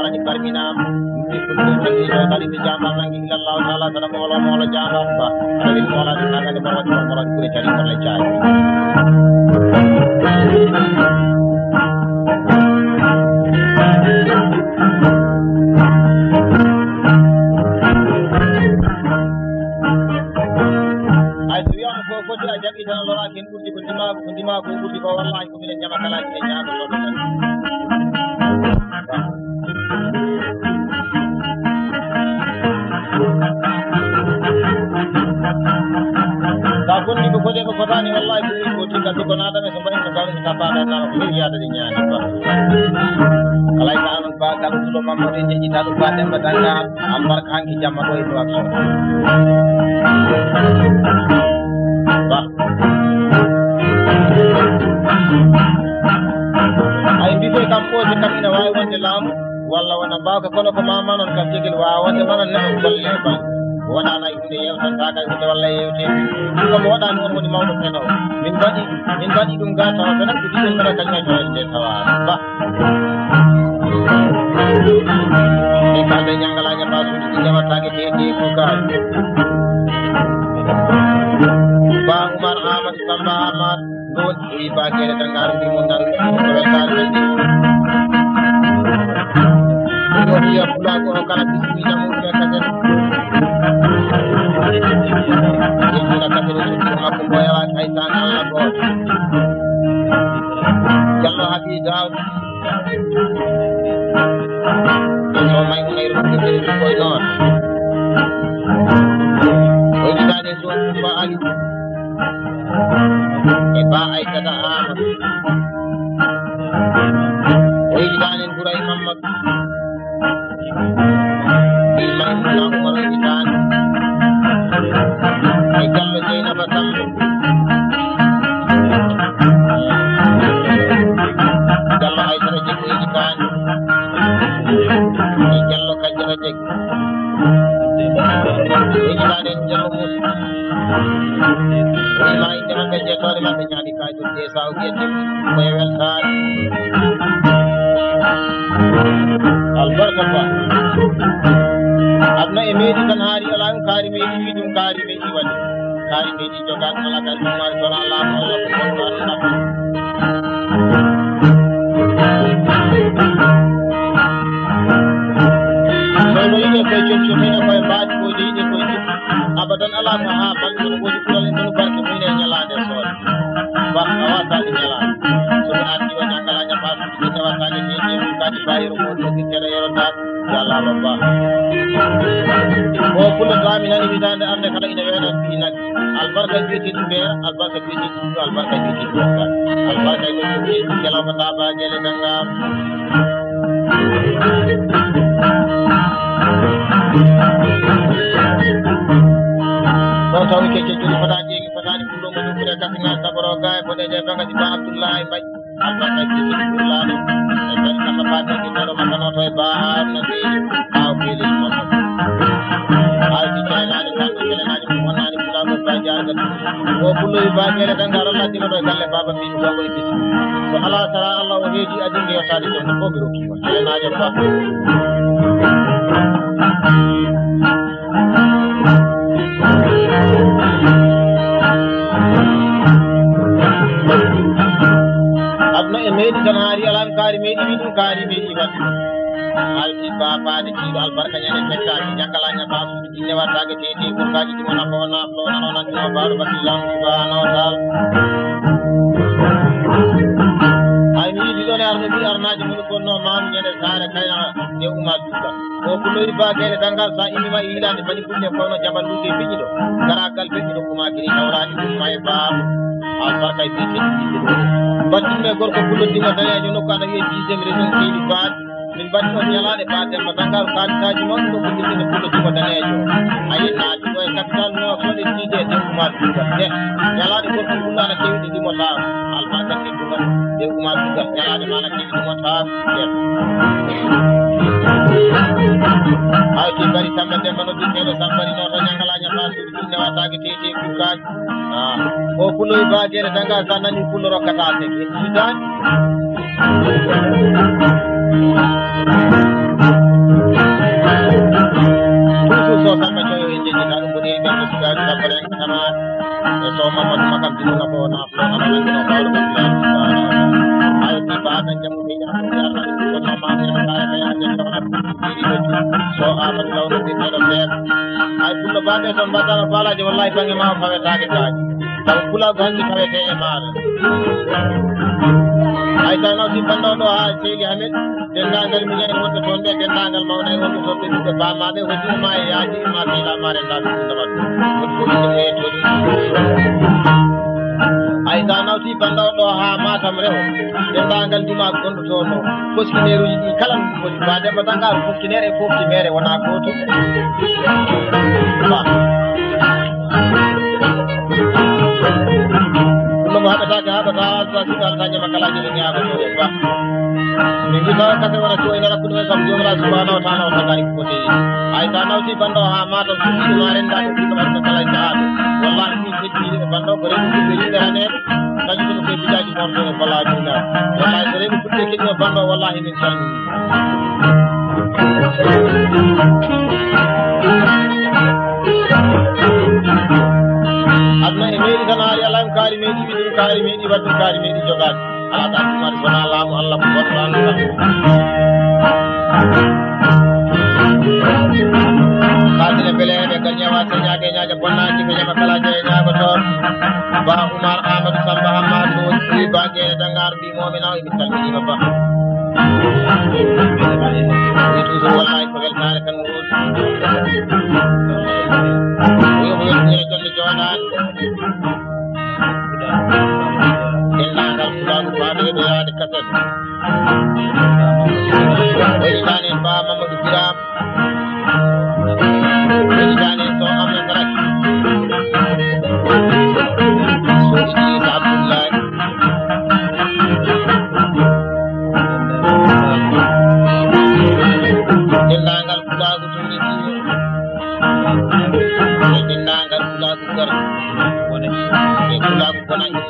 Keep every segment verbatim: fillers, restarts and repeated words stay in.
Taala ni barminaama. Min ko ɗum tan ino kadi mi jaama nangi ila Allahu Taala tan ko wala mo wala jaama ba. Kadi ko wala ni kaga ni barwa ko wala ko tari ko le jaay. Ay so wiyama ko foti a jaɓi tan a loraaki. Ɓurti ko ndimaagu, ko ndimaagu ɓurti ko, wallaahi ko minen ñama kalaaji e ñaago ɗo ɗum. Sa bonni ko foti ko fotaani, wallaahi ko ɓuri ko tigga tiggo naata men so mbaɗi ko gawri ko tappaɗo naama ko heewi yaade ɗe ñaani ba. Kalay ka anon ba gam ɗuɗo mammo ɗe jeƴƴita ɗum ba Demba Danga. An barka hanki jamma ɗo e Nouakchott. Ba. Ay mbite kam ɓooje kam ina waawi wonde laamu walla wona mbaawka, kono ko mama non kam jegel waawande mana neɗɗo golle e bal. Wonana e hunde yewtanta kay hunde walla yewte. Ɗum ko waɗani on woni mawɗo peno. Min mbaɗi, min mbaɗi ɗum ga tawa peno ko ɗiɗon kala kañum e toyde tawa. Ba. Min kalde ñangalaaje mbasuuji ɗi ndewataake keedi e kuukaari. Ba Umar Amadou Samba Amar Ngol, wi ba Gere Dangar, wi mo Ndar, wi mo Kowel Kar, wi mo Ndar. Ko wiya Pulaagu o kala bismilla mum ɓe kasen. Ɓe jula kasen e sukku makko mboyawa kaysan Allah gooto. Jallo Habi Daw. Ɗum ɗo may ko ngayru ko ɓe koye noon. O yiɗaani so Kumba Ali. E ba Aysata Aama. O yiɗaani Buray Mamma. Ɓii Maymuna Umar o yiɗaani. E Jallo Jeynaba Samb. Jallo Aysata Jek o yiɗaani. E Jallo Kajjata Jek. O yiɗaani Jallo Mus. Ɓii Maymuna Kajjata Jek, hoore maɓɓe ñaami. Kay ɗum de sa o wiyete ko e weltaare. Albarka ba. Aduna e meeɗi tan haari alaa ɗum kaari meeɗi wi ɗum kaari meeɗi waɗi. Kaari meeɗi jogaani alaa kadi ɗum waɗi kono alaa ko Allah ko bonno aduna. Sono yiɗe koye jom jom ina koye mbaadi ko jeyɗe koye jom. Abadan alaa ko haa balɗe no woodi ɓural e ɗum barke mum e ñalaande soode. Ba a waataani ñalaande. So mi arti o ñangala ñaɓa ɗum ɗum ne wattaani jeeɗi ɗum kadi ba yero ko ɗum tere yero ta. Yalla ba ba. Ko fulo dami nani mi dande ande kala ina weeɗa fi nak. Albarka juuti ɗum ɓe albarka juuti ɗum albarka juuti ɗum. Albarka juuti ɗum kela ko ta ba gele danga. Tawi kecce juri fota jeegi fotani kullo mo jokkude kasina saboro gaay bodeje bagasi ba Abdullahi Mbaye. Albarka jiki Abdullahi. E bari kama fata ki taro makano to e ba na bi. Aw bili mo. Aw di kele na di kan kele na di mo na di kula mo ba ja ga. Ko kullo ba kele dan garal na di mo galle baba bi ko ko bisi. So ala tara Allah o heji adin yo sadi to ko biro ki. Kele na di ba. Aduna e meeɗi tan haari alaa kaari meeɗi wi ɗum kaari meeɗi waɗde. Alti babaade kiiɗo albarka ñande fettaaki ñakkala ñafa suudu jinne wattaake tete kurkaji ɗimo nafo naflo nano nanjuma baɗo bakillam subhanahu wa taala. Ay mi yiɗi ɗon e arno mbi arnaji moni konno maam ñande saare kayna e uma dugal. O kuloyi baagele dangal sa imima e yiilaade bani bulle kono jabal luude fiñi ɗo. Garagal be ɗiɗo kuma giri hawraani ɗum may baam. Albarka e bite. Battume gorko kulo dima daneejo nokku aɗa wiye dixième région seydi baat. Min batti on ñalaade baatel ma dangal kalitaaji noon ɗo ko ɗiɗi kulo dima daneejo. A yinnaade ɗo e capital no soɗe tiide de kuma dugal de. Ñalaade gorko kullaana kewɗi dimo laaw. Albarka e dugal de kuma dugal. Ñalaade mana kewɗi dimo taa. Hawti bari Samba Demba no biteɗo Sambari no to ñangala ñafa suudu ne wataki tete kukaji. Ah, o kuloy bagere danga sa nani kulo rokkata te. Sudan. Kusu so Samba joyo e jeji na ɗum ko ɗeɗi ɓe suudu Sambari en kama. E so Mamadou Makam Dino na ko na. Ay, papa, tan jamu be jam, ya Allah, ko no ma ni ma kay be ya jam, so Amadou Law no be do be. Ay, kullo babe ton batala balaje wallahi bangi ma fawe taage taage. Taw kula ganji fawe te e maare. Ay, tan no si bando do ha seydi Ahmed. Denndaangal minen wonɓe toon ɓe, denndaangal mawɓe wonɓe toon ɓe, ɓiɓɓe baamaaɓe, woni ma e yaaji ma, ɓe laamaare ndaa ɓe ɗum ɗaɓat. Woni ko ɓe ɓe toon. Ay, so a nawti Bandaw ɗo haa Matam rewo, denndaangal ndimaagu gonɗo toon o, foskineeruuji ɗi kala, woni ba Demba Dangar, foskinere e fofkinere wonaa gooto. Ba. Ɗum ɗo ko haɓetaake, haɓata, so a siɗɗo, a taña makkalaaji ɗi ñaago to ba. Min ngi tawa kase wona ko ina rakkude men kam Joomiraaɗo subhaanahu wa taala o tagari ko foti. Ay, so a nawti Bandaw haa Matam, fuɗɗiima renndaade ɗum ɗo kala e sahaaɓe. Wallahi, min heddi yimɓe Bandaw ko rewɓe ɓiɓɓe yimɓe hane, kañum kono koye bijaaji mon ɗo e balaaji na. Wallahi, so rewɓe fuɗɗi keɗino Bandaw, wallahi, min calmini. Aduna e meeɗi tan haali alaa en kaari meeɗi wiɗum kaari meeɗi waɗɗum kaari meeɗi jogaade. Alaa ɗa ɗumari wonaa laamu Allah ko goɗɗo Allah. Kaadine beleeɓe gañewa señaage ñaaja bonnaaki ɓe ñama kala jeeñaago toon. Ba Umar Amadou Samba Hammadou wi bageene dangar mbi momi naw mi salminiima ba. Wi toujours wallahi ko weltaare tan. Yo ko weltire jonde jooɗaani. Denndaangal Pulaagu faaɗe ɗo yaade kaset. Weltaani en Ba Mamadou Biraam. Weltaani en Sow Ahmed Rak. Sow Idrissa Abdoulaye. Denndaangal Pulaagu Tunisiiɓe. E denndaangal Pulaagu Gar. E Pulaagu Bonannde.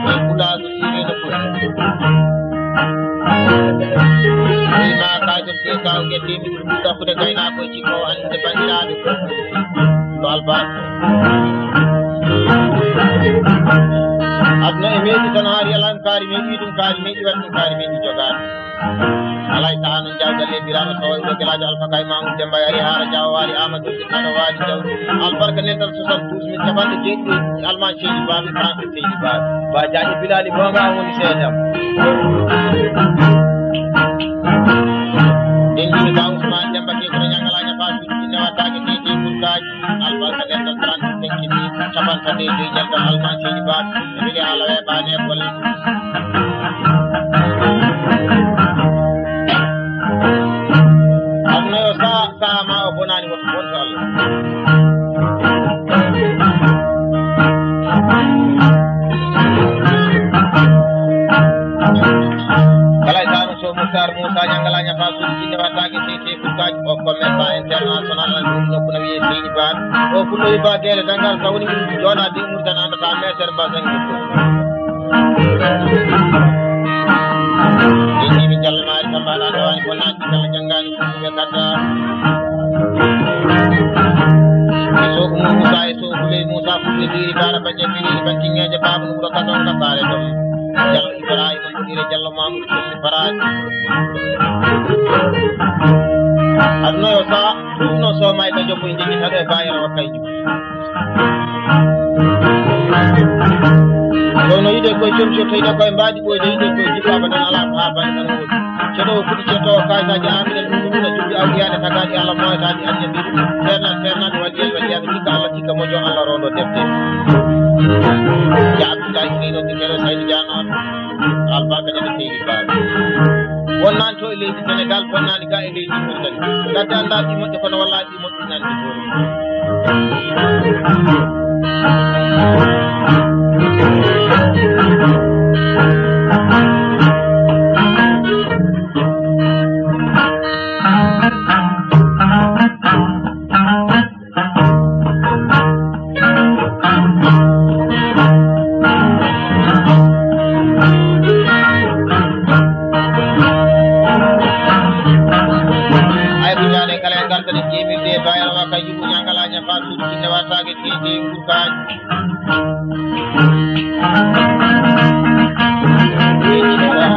E Pulaagu Siiriino Pulaagu. Wima kaajol ke kaw ke timi ɗum ɗaɓɓude gaynaako e cikko annde banndiraaɓe. Ɗo albaani. Aduna e meeɗi tan haari alan kaari meeɗi ɗum kaari meeɗi waɗi ɗum kaari meeɗi jogaani. Alay saha noon jawgal lebbiraama tawa ɗo gelaajo Alfa Kay Mamoudou Demba yari haara jawa waali Amadou Aɗa waali jawdi. Albarka nental soixante-douze mille capanɗe jeeɗiɗi e ɗiɗi Alman Seydi Baaɓe Français Seydi Baaɓe. Ba jaaƴe Bilali Bonga woni seedam. Denndini Ba Ousmane Demba ke kono ñangalaaña Ba Suudu Jinne wattaake Seydi Burkaaji. Albarka dental trente-cinq mille capanɗe jeeɗiɗi e joy ñalgal Alman Seydi Baaɓe. E weli haala weeɓaani e bolle. Aduna yo saha, saha ma o bonaani woto bonto Allah. Ñangalaaña faa suudu jinne wattaake seyte kurkaaji o commerçant international an ɗum nokku na wiyee Seydi Ba. O pullo wi ba geele dangal sa woni min jooɗa de murtan andata meter ba sangi ko. Ɗiɗi min jalla maari samba na ɗo ani ko naati kala jangani ko ɓe kadda. E so umu Musa e so Huley Musa fulɓe biri bara bajja biri bantingeje babu wuro kadon ka sare ɗum. Jalo Ibrahima Ire Jallo Mamoudou Seydi Faraji. Aduna yo sa ɗum no so may ka jokko inde ni taɗo e bayro wa kayju. Ɗo no yiɗe koye jom so tawi ko e mbaɗi ɓoyde yiɗe koye jiɓɓa ba tan ala ko ha bani tan woni. Ceɗo o fuɗi ceɗo o kayitaji amina ɗum ɗum na jubbi awliyaɗe tagaɗi Allah moytaɗi annabi. Serna serna ko waɗi en waɗi en ɗika Allah ɗika moƴo Allah rondo defte. Ya Abdoulaye Seydi Kere Seydi Diano. Albarka daga Seydi Ba. Wonnaan to e leydi Senegal, wonnaani ga e leydi Mauritanie. Gadda laaɓi moƴƴo kono wallaahi ɗi moƴƴi nan ɗi toon. Ay ko ñaale kala e ngarta ɗe jeemirde e bayal ma kay yugo ñangala ñafa suudu kinne wartaake tete kurkaaji.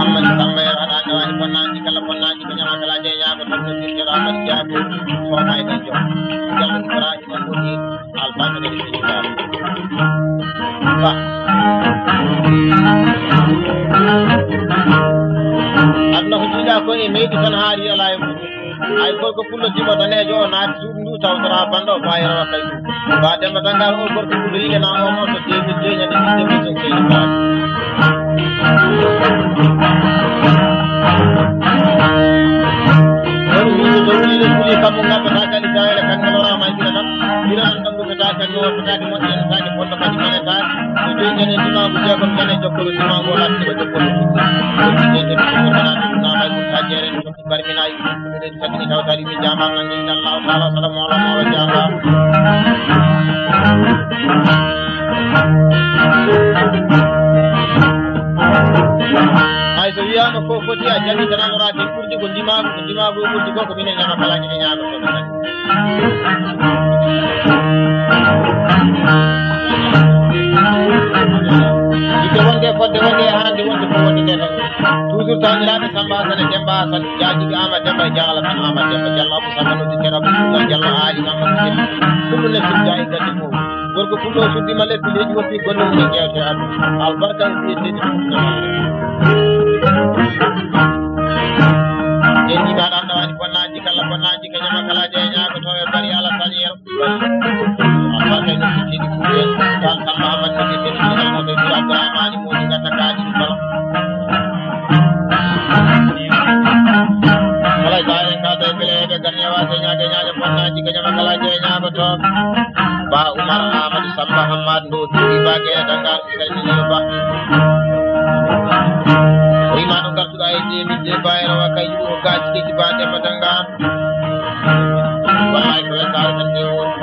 Amadou Samba e haɗa ɗo ani bonnaaji kala bonnaaji ko ñama kala je yaago tan ko sirte ɗo Amadou Diago. Sooma e ɗen jom. Jam Ibrahima Bodi. Albarka daga Seydi Ba. Ba. Aduna ko jiiɗa ko e meydi tan haari alaa e mum. Ay gorko pullo dimo daneejo o naati suudu ndu tawtora banndo o bayro wa kay. Ba Demba Dangal o gorko pullo yiɗe na o mo to dewi de ñande ɗiɗi de mutum Seydi Ba. Woni wiide so wiide kuli kammu ngaddata kadi dawere kan ngalora ma gira tan gira tan ɗum ko fetaka ni o fetaka moƴƴi en fetaka bonno kadi maneta. Ko joyi ñande dimangu jeegom ñande jokkolo dimangu o latti ko jokkolo. Ko joyi ñande dimangu o latti ko namay ko tajere. Barminayi, ko ɓe ɗen fadini tawtali min jaama, nanndi inna Allahu taala, salamu ala mawla jaama. Hay so wiyaama ko foti a jami tan alora de ɓurdi ko ndimaagu, ko ndimaagu e ɓurdi ko, ko minen ñama kala ñine ñaama ko ɗum. Yidde wonde e fodde wonde e haande wonde ko wonde nde tan. Toujours tawniraaɓe Samba Asane, Demba Asane, jaajiɓe Ama Demba e Jaala tan Ama Demba, Jallo Abou Samba noddi Tera Abou Sula, Jallo Aali Mamadou Seydi, ɗum ne sudda e gaddi mum. Gorko pullo suddi ma leppi leydi woppi golle mum e jewte addu. Albarka e ɓiye tedi ɗum ne. En jiɗaɗan ɗo ani bonnaaji kala bonnaaji ka ñama kala de ñaago to e bari ala tan yer. Albarka e noddi tedi kuɓe. Tan Samba Ahmad noddi tedi kuɓe. Almoɓe ɓura Abdourahmani moni gata kaɗi ɗum bala. Kala jaare ka tawi beleɓe ganne wase ñaade ñaade bonnaaji ka ñama kala je ñaago to. Ba Umar Amadou Samba Hamad ndo duuɓi ba gere dangal salmini ba. Rima no gartuɗa e jemi je bayro wa kay yugo gaji keji ba Demba dangal. Wallahi ko weltaare tan de woni.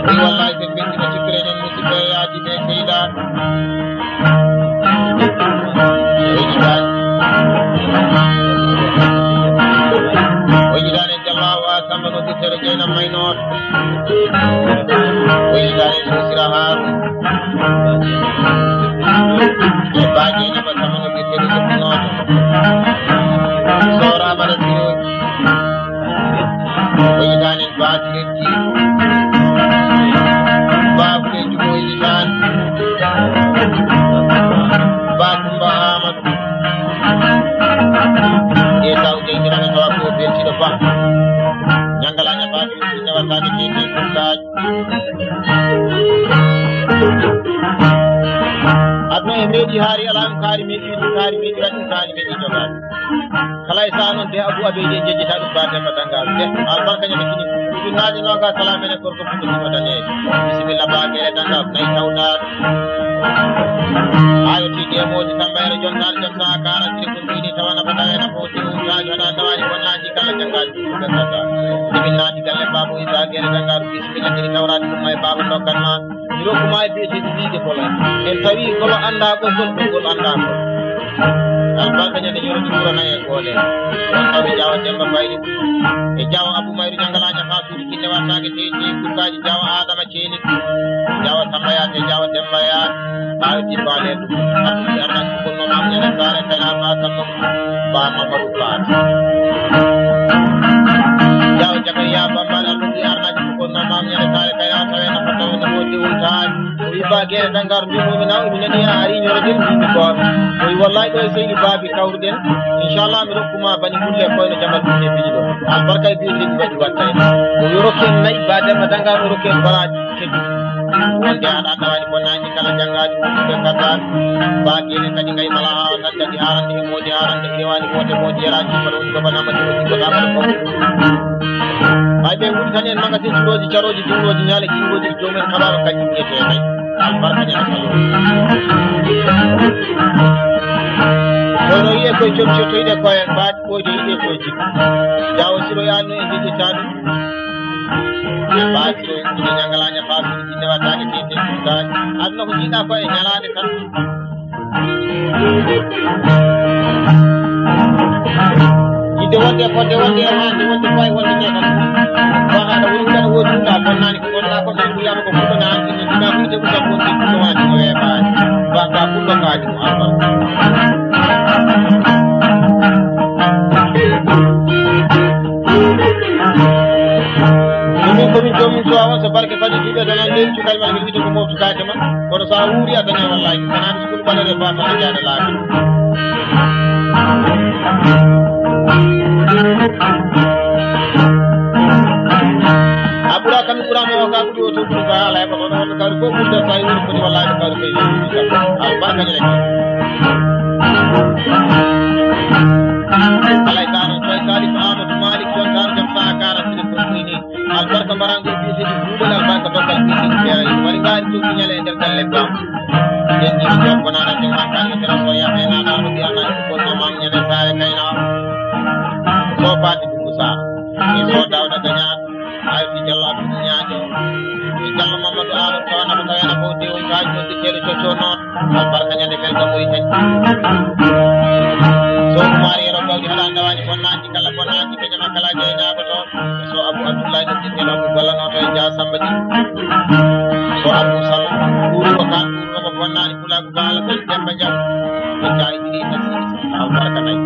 Wi wallahi ɓe ɓe ina sikkirenen musidɓe e yaadiɓe e seyda. Wejidaani. Wejidaani Jallo Awa Samba no sittere Jeynam Maynoor. Wejidaani Sosira Haarun. E baaji ene ba sama no ɓe teri soɓɓinooto. Soora bala siroji. Ko yitaani baasi leddi. Baabu e jumo yitaani. Baabu Ba Amadou. E taw jeytirani tawa ko beltiɗo ba. Ñangalaaña baabu ne wattaani keke kullaaji. Aduna e meeɗi haari alaa ɗum kaari meeɗi ɗum kaari meeɗi waɗi ɗum kaari meeɗi jogaade. Kala e saha noon de Abou Abeydi en jejjita ɗum ba Demba Dangal de albarka ñande kini. Ɗum naaji noon ka kala mene gorko fuɗɗo sima daneejo. Bisimilla ba gere Dangal nayi tawdaaɗo. Ayo tigi e moodi Samba Yero jontaare jom saha kaara tiri kun ɗiɗi tawana ko tawe na ko diwu saajo na dawari ko naati kala janngaali ɗum ɓe kasa. Ɗimin naati galle Babu Isa gere janngaru bismilla kiri tawraati ɗum may Babu ndokkan ma. Mi rokku ma e biyeteeɗi wiide kolo. En tawi kolo anndaa ko gol, ko gol anndaa ko. Albarka ñande ñoro ɗi ɓurana e goole. On tawi Jawa Demba Bayri. E Jawa Abu Mayru ñangalaaña faa suudu kinne wattaake teeti kurkaaji Jawa Adama Ceeni. Jawa Samba Yaate, Jawa Demba Yaate. Ɓaawo jibbaale ɗum. Abdi Arna sukunno maam ñande saare kala ba kammo. Ba Mamadou Ba. Jawa Jakariya Bamba na ɗum Arna sukunno maam ñande saare kala tawe na fata wonde wonde wontaani. O wi ba gere dangar mbi mo na o mi nani a ari ñoro den mbi ko. O wi wallahi ɗo e seydi baabi kawruɗen. Inchallah mi rokkuma bani kulle koyno jamal ɗum e bili ɗo. Albarka e biyeteeɗi waɗi watta en. O wi rokken nayi ba demba dangar o rokken baraji keddi. Wonde aɗa annda waɗi bonnaji kala janngaji ɗum ɓe kasa. Ba gere kadi ngay mala hawa tan kadi harande e moodi harande e rewani wonde moodi yaraji kono woni ko banama ɗum ko tama ko. Ay ɓe wuli tan en magasin curoji caroji jungoji ñaale jungoji jomen kaɓaɓe kañum wiyete nayi. Albarka ñande kala. Kono yiye koye jom so toyɗe koye mbaɗi ɓoyde yiɗe koye jikku. Jawo siro yanno e jeƴƴe taɗum. E mbaɗi so ine ñangalaña fasude jinne wattake tete tutaji. Aduna ko jiɗa ko e ñalaɗe tan. Yidde wonde e fodde wonde e hande wonde fay wonde nde tan. Wa hande woni tan wodi ɗum na bonnani ko gonɗa ko ɓen wiyama ko fuɗɗo na hanti no dina ko ite ɓuta ko ite ɓuta wona ɗum o weeɓani. Baka fuɗɗo kaji mo albarka. Komin komin jomin cuwa on so barke fadi juuɓe dañan leydi cukalmal ngel wiyte ko moftu kaake ma. Kono so a wuuri a daña wallahi. Kana mi sukul ɓalere ba ma jaada laabi. A ɓura kam mi ɓura mo ka ɓuri o to ɓuri ba ala ko ɗon on ka ko ɓurda fa woni ko wallahi ka ko. Al barka ne. Alay ka no toy Salif Amadou Malik don tan jam sa kara sini ko ni. Albarka mbarango biyeteeɗi duuɓal albarka dokkal biyeteeɗi feere wari ngaari ɗum ñale e nder galle bam. Yen jiɓi jam ko nana jom an kan ɓe tara so yaɓe nana no mbiya nani ko no mam ñande saare kayna. So baati ɗum sa e so dawda gaña. Ay fi jalla abdu ñaajo. Fi jalla mamadu alam to na ko tawena ko de on ka jodde tele to to non. Albarka ñande fel ka moy tan. So mari yero gawdi hada ndawani bonnaaji kala bonnaaji. Jama kala je ñaagoto. So Abu Abdullahi no jinde no ko gollanoto e Dia Samba Di. So Abu Sal, ɗuuɗo ko kan, ɗuuɗo ko bonnaani pulaagu baala kan, Demba Jam. Ko Dia Idrissa Sy, albarka nayi.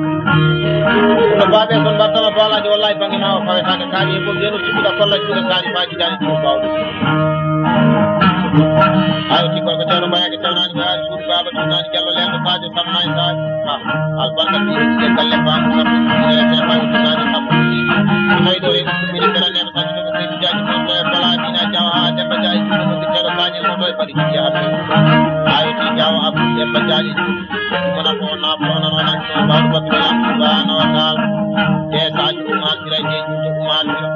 No baabe kon mbattama baalaji wallahi bangi ma o fawetaake kaari e ko geno cuɓiɗa kolla cuuɗa kaari faaji daani ɗum bawɗo. Ayo ti gorko tewno mbayaki tewnaani ko yaari suudu baaba tewnaani jallo leeɗo faajo samma e saaji. Albarka ɗiɗo ɗiɗo galle baamu sappo ɗiɗo e seeɗa ɓaamu tinaani sappo ɗiɗo. Tawi ɗo reeɗo ɗum mine mbela neema sañi ɗo ko seydi jaaji ɗon ɗo e bala dina jawa haa demba jaaji ɗum ɗo ko telo sañel mo ɗo e bali ɗiɗi haa ɗum. Haa yoti jawa abu demba jaaji ɗum. Ɗum wona ko wona ko wona noon an ɗo mbaɗu babi ɗo an subhanahu wa taala. Te saaju ɗum an sira je juuɗe ɗum an sira.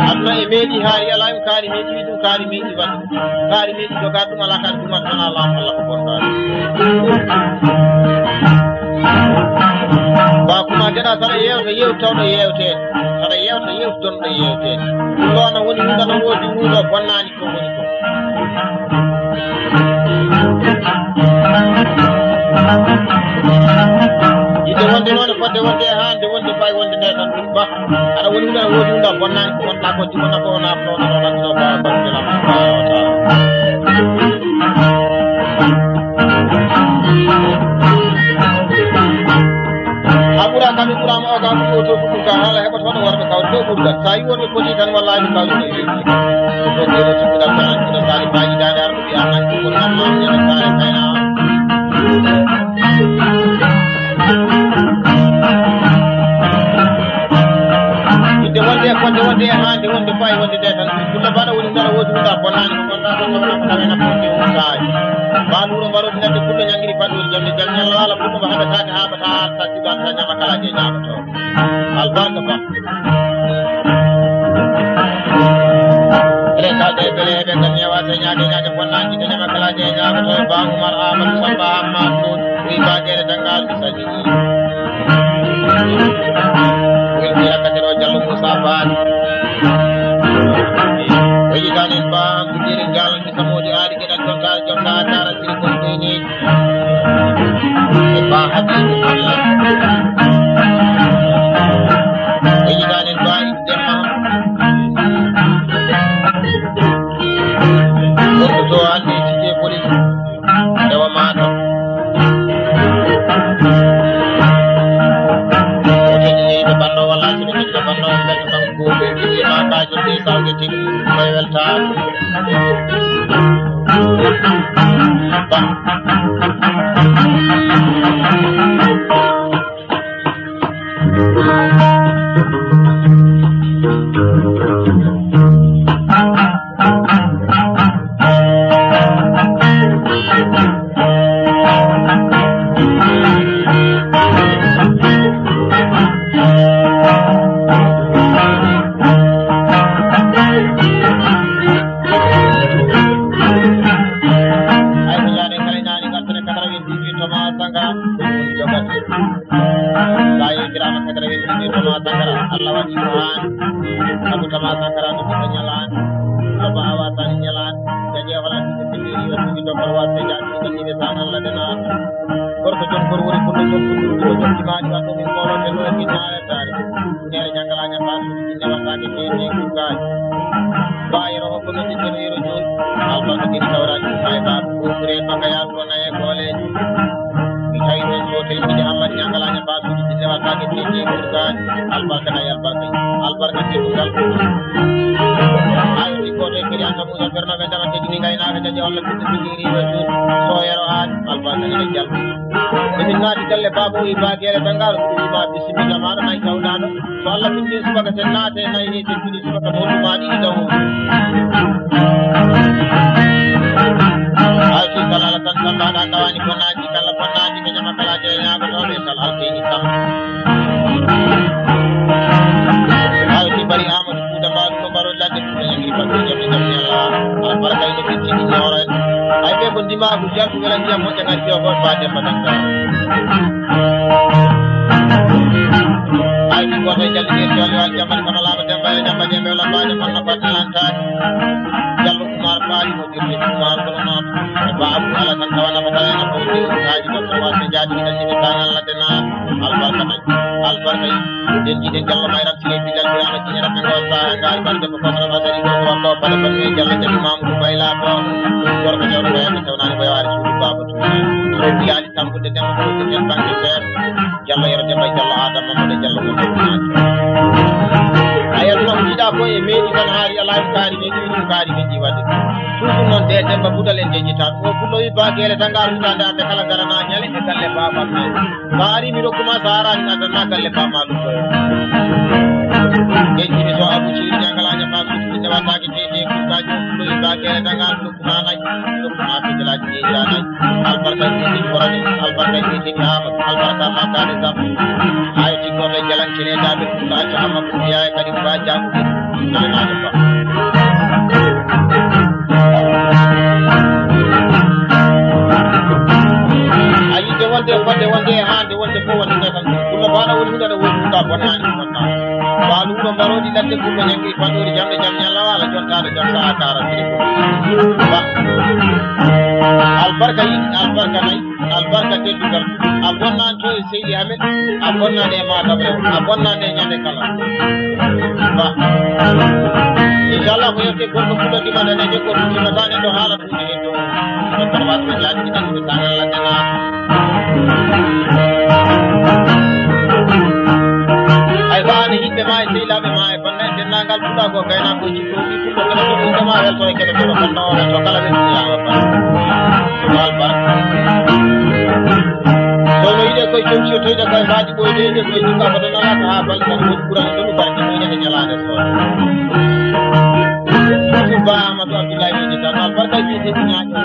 Aduna e meeɗi haari alaa en kaari meeɗi wi ɗum kaari meeɗi waɗ. Kaari meeɗi jogaade ɗum alaa kaari ɗum waɗ wonaa laamu Allah ko bonɗo ari. Ba kuma geɗa saɗa yewta yewta tawɗo yewte saɗa yewta yewta donɗo yewte. Ɗum ɗo ana woni ɗum ɗana woodi ɗum ɗo bonnaani ko woni ko. Yidde wonde noon e fodde wonde e haande wonde fay wonde nde tan ɗum ba. Aɗa woni ɗum aɗa woodi ɗum ɗa bonnaani ko wonɗa ko jumata ko wona ko wona ɗo ɗaɗɗo ba ba ba ba. A ɓura kam mi ɓurama o kam ko to ɗum ka hala heɓa toon warɓe kawri ɗo ɓurgal sa yi wonɓe poti tan wallahi mi kawri ɗo yeeji ko ɗo ɗo jumɗal tan ɗo sali baji dade arɗo ɓi anan ko ko tan ma ñana sare kayna. Yidde wonde e fodde wonde e hande wonde fayi wonde nde tan fulla mbaɗa woni ngara woodi ɗum ɗa bonnani ko gonɗa ɗo tawna ko tawena ko wonde wontaji. Ba luuro mbaroɗi nande fulla ñangiri baɗɗori jamde jam ñalla wala fulla mba haɓe tade haɓata taccuɗo an tan ñama kala je ñamato. Albarka ba. Umar Amadou Samba Hammat Lod, wi Bagere Dangal, mi salmini. Weltira Kadero Jallo Moussa Fall. Weyi danen ba Bujiri Gal, mi samodi ari geɗal jonta jonta tara siri kon dini. E ba Habibu Allah. Weyi danen ba Demba. Gorko to ande cité police. Rewa maɗo. Woto ƴeewi ɓe banndo walla so ɓe ƴeewi ɓe banndo, ɓe ɓe kam ko ɓe ƴeewi ma kajo ɓe sawde tigi koye weltaare. Ba. Ay, ko jaade kala naani ngal tene quatre-vingt-dix-huit Thomas Sankara, ɗum woni jogata. Sa yewtirama quatre-vingt-dix-huit Thomas Sankara, Allah waɗi ko haan. Sabu Thomas Sankara no ɓiɗɗo ñalaan, no ba awa sani ñalaan. Jaje holan ɗum ko fitiri, o tugi doktor waɗde jaɓi ko ɗiɗi sa Allah dana. Gorko jom gor woni ko ɗum ko ɗum ko jom jimaani waɗɗo min koolo ɓe ɗo e ɓiɗɗa wettaare. Nere ñangalaña faasuuji jinne waɗɗaake teeɗi e kurgaaji. Baayiro hokko min ɗiɗɗo no yero jooni. Albarka kadi tawraji ɗum ay baabu. Ɓure baka yaako naye gooleeji. Mi tawi ɗon sootel mbiɗi Ammadi ñangalaña faasuuji jinne waɗɗaake teeɗi e kurgaaji. Albarka nayi albarka. Albarka teddungal. Ayo sikkoto e kadi anta Musa Ferno ɓe ndema teddini ngaynaaka jaje walla ɓiɗɗo fijiri ɓe suudu. So yero aani. Albarka nayi jal. Emin naati galle baaba o e baageere Dangal, ko ɗum wiima bisimilla maaɗa, nayi tawɗaaɗo. So Allah findii subaka, sen naate nayi, sen fini subaka, mo hoɗum maaɗi ida o. Ay, si kala ala tan, tan mbaɗa ndawani bonnaaji, kala bonnaaji, ko jama kala jeeñaago, ɗo ɓe kala alfeeni kam. Ay, si bari Amadou Fouta Mbaɗo ko mbaɗo ladde ɗum en riba ko jami jami Allah. Albarka ino ɓe tigi ñoore. Ay ɓe ko ndimaagu jaltu wela ndiyam moƴƴa ngari jogo ba demba danta. Ay ɗum goto e jalli ɓe jolli wal jamma kono laaɓa demba e jamma jembe wala mbaɗe kono ko lanta. Jallo Umar Faali mo dirti Umar kono noon. E ba Abdou Alassane tawana ko tawana ko taaji ko tawa jaadi tan ni tangal ladde na. Albarka may. Albarka yi. Den jiɗen Jallo Mayram Siré Bilal Birama Jiñe Rabbe Ngol Saha Ngal Balde ko Kono Basari ko ko ko bala bala Jallo Jabi Mamudu Bayla ko. Gorko Jallo Mayram Tawnani ko yaari suudu baba tu. Bilali tambude dem ko ko ken bangi fer. Jallo Yero Demba Jallo Adama Mode Jallo ko. Ay aduna ko jiɗa ko e meɗi tan haari ala kaari meɗi ɗum kaari meɗi wadde. Toujours noon de Demba Budal en de jitan. O Budal wi ba gele dangal wutande ande kala garana ñale e galle baba men. Sa ari mi rokkuma, sa arani adanna galle ba ma ɗum ɗo. Genji mi so Abu Siri jangalaña ma suudu inde wattaki tete kurkaji o fulo e ba gele dangal rokkuma nay. Rokkuma fitelaji jeeja nay. Albarka jiti korani, albarka jiti kama, albarka ma kani sam. Ay ti ko be jalan kine da be kurkaji amma kurkaji kadi ba jamu. Kala na ba. A yiɗde wonde e fodde wonde e haande wonde fof wonde nde kam. Ɗum no mbaɗa woni huɗo ɗo woni huɗa bonnaani bonnaani. Waalu wuro mbaroɗi ladde ɓurɗo ñanngi fanɗori jamɗe jam ñalla waala jontaɗo jam saha kara siri ko. Ba. Albarka yiɗ, albarka nayi, albarka teddungal. A bonnaani to e seydi amen, a bonnaani e maataɓre, a bonnaani e ñande kala. Ba. Inchallah ko yewte gorko fuɗo dimana ne jokko ɗum dimata ne ɗo haala ɗum ne ɗo. Ɗo tawa ɓe laati tan ɓe tan Allah dana. Ay ba ne yimɓe ma e sehilaaɓe ma e bannda e denndaangal puɗa ko gayna ko jikko wi puɗo kala ko ɗum dama welto e keɗe ɗo bannda o welto kala ɓe ɗum yaama ba. Ɗum albarka. Kono yiɗe koye comci o toyɗe koye mbaɗi ɓoyde yiɗe koye jikka ko ɗon alaka ha balɗe tan woni ɓurani ɗum balɗe ɗum yiɗe ñalaande so. Toujours ba Amadou Abdoulaye Widi tan albarka wi de ñaaƴo.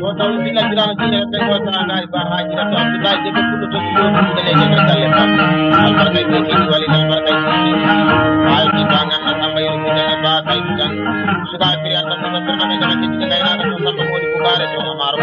O taw billa jirano jine ɓe ko ta ngari ba ha jira to Abdoulaye de ko kullo to ko ɗum de le de galle ba. Albarka wi de wali albarka wi de. Ay di ba ngam na tamba yoro ko de ba kay tan. Suka kiri anta ko to na me jana ci de kay na ko to ko di ko bare to amaro.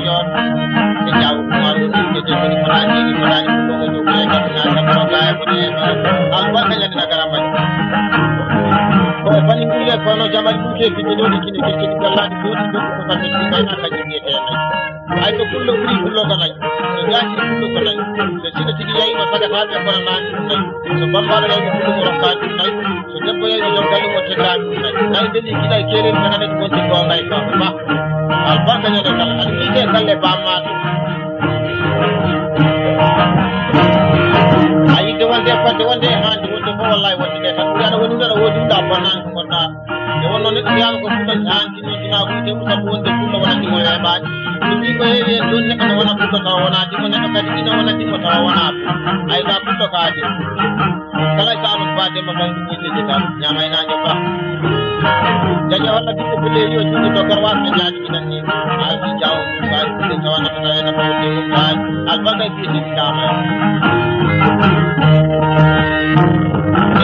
Joor, e jaago Umaru, e jaago Ibrahim, Ibrahim, ko ko jogo e kam na ka ko gaay ko ne, albarka ñande na garamba. Ko e bani ngule ko no jamal buke fi ni doni kini ke ke ko la di ko di ko ko ka ni ka na ka ni ke te na. Ay ko kullo uri kullo ka na. So gaji kullo ka na. So sino tigi yayi ma saga ta be ko na. So bamba da yayi kullo ko ka na. So debbo yahi o joggal ɗum o teddaani ɗum nayi. Nayi belli gila e keerel taganeji gonti goonga e kawɓe ma. Albarka ñande kala. Aɗa yiide galle bammaɗo. A yidde wonde e fodde wonde e haande wonde fof wallahi wonde nde tan. Ɓuri aɗa woni ɗo aɗa woodi ɗum ɗa bonnaani ko ngonɗa. Nde wonno neɗɗo wiyaama ko fuɗo haandi noon dina ko ite usa ko wonde fuɗo wona ɗimo weeɓaani. Ɗum ɗi ko heewi en ɗon neɗɗo ne wona fuɗo tawa wona ɗimo neɗɗo kadi ina wona ɗimo tawa wona ɗum. Ay ga fuɗo kaade. Kala e saama ko faade mo tan ɗum woni digital ñaama e naajo ba. Jaja walla ɓiɓɓe ko leewi o juuɗe dokkor waasɓe jaadi inan ni. Aldi jaw waasɓe tawana ko tawena ko ɗe umtaani. Albarka e fiye ɗi kaama.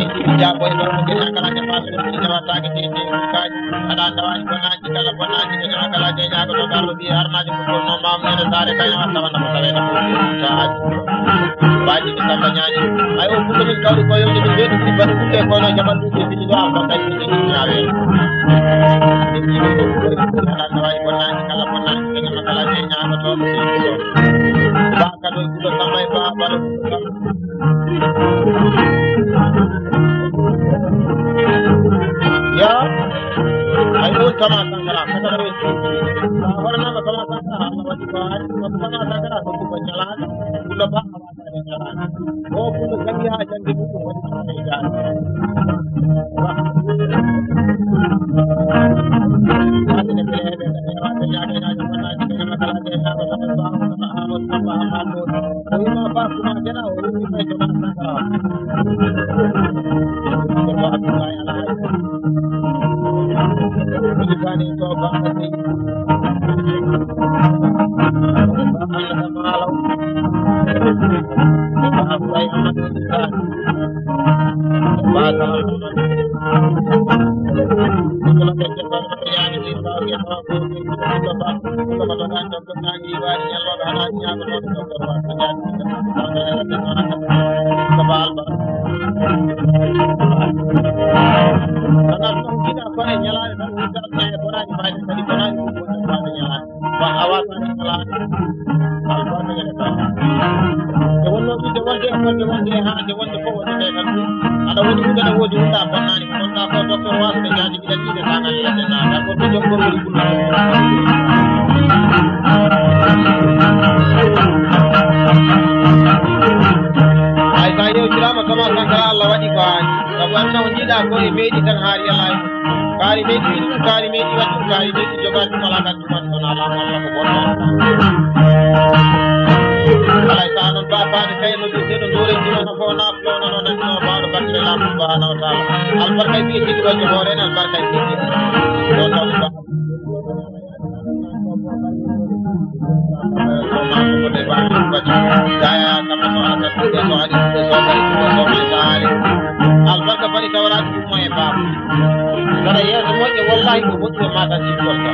E ɗi jaabo e ɗon ko gena kala ke faasɓe ɗi jawataake ɗe ɗe umtaani. Aɗa anda waɗi ko naaji kala ko naaji ko ñaama kala de ñaago to garɗo ɓi harnaaji ko ɗon no maam nene saare kañum a tawana ko tawena ko ɗe umtaani. Baaji ko samba ñaaji. Ay o fuɗɗo min kawri ko yewde min ɓeydu ɗi bani ɗum ɓe kono jamal ɗum ɓe fini ɗo am kam kadi ɗum ɓe ñaawe. Ɗum ɗi ɓe ɗum ɓe ɗum ala tawani bonnaaji kala bonnaaji ɓe ñama kala ɓe ñaago to ɓe ɗum ɗo. Ba kado e gudo samba e ba balo gudo samba. Ya. Ay ɗum tama sankara kata ɗo e ɗum. Ba hoore nama tama sankara Allah waɗi ko ari ko tama sankara ko ɗum ko ñalaani. Gudo ba o fuɗo janngi haa janngi ɗum ko woni haa leydi. Ba a waasani alaa albarka ñande kala. Nde wonnoo ɓiɗɗo wonde e wonde wonde haa nde wonde fof wonde nde tan. Aɗa woni ɗum aɗa woodi ɗum ɗa bonnaani ko ɗon ɗa ko docteur waasude jaati gila ɗiɗe tangal ladde na ka ko to jokkor woni kullo. Ay sa yewtiraama Thomas Sankara Allah waɗi ko haani. Sabu anna o njiɗa ko e meeɗi tan haari alaa e mum. Kaari meeɗi wiɗi ɗum kaari meeɗi waɗi ɗum kaari meeɗi jogaani ɗum alaa ka ɗum waɗi ɗon alaa mo Allah ko bonno. Alaa e sa'a noon ba faade kay no ɗum ɗeɗo ndooren ɗum no fof naaf ɗo nono nan ɗo baaɗo battire laamu subhanahu wa taala. Albarka e ɓiye tigi waɗi hoore en albarka e ɓiye tigi. Ɗo taw ba. Albarka bani tawra ɗum mo e baaba. Saɗa yeeso moƴƴo wallahi ko moƴƴo mata jikkorta.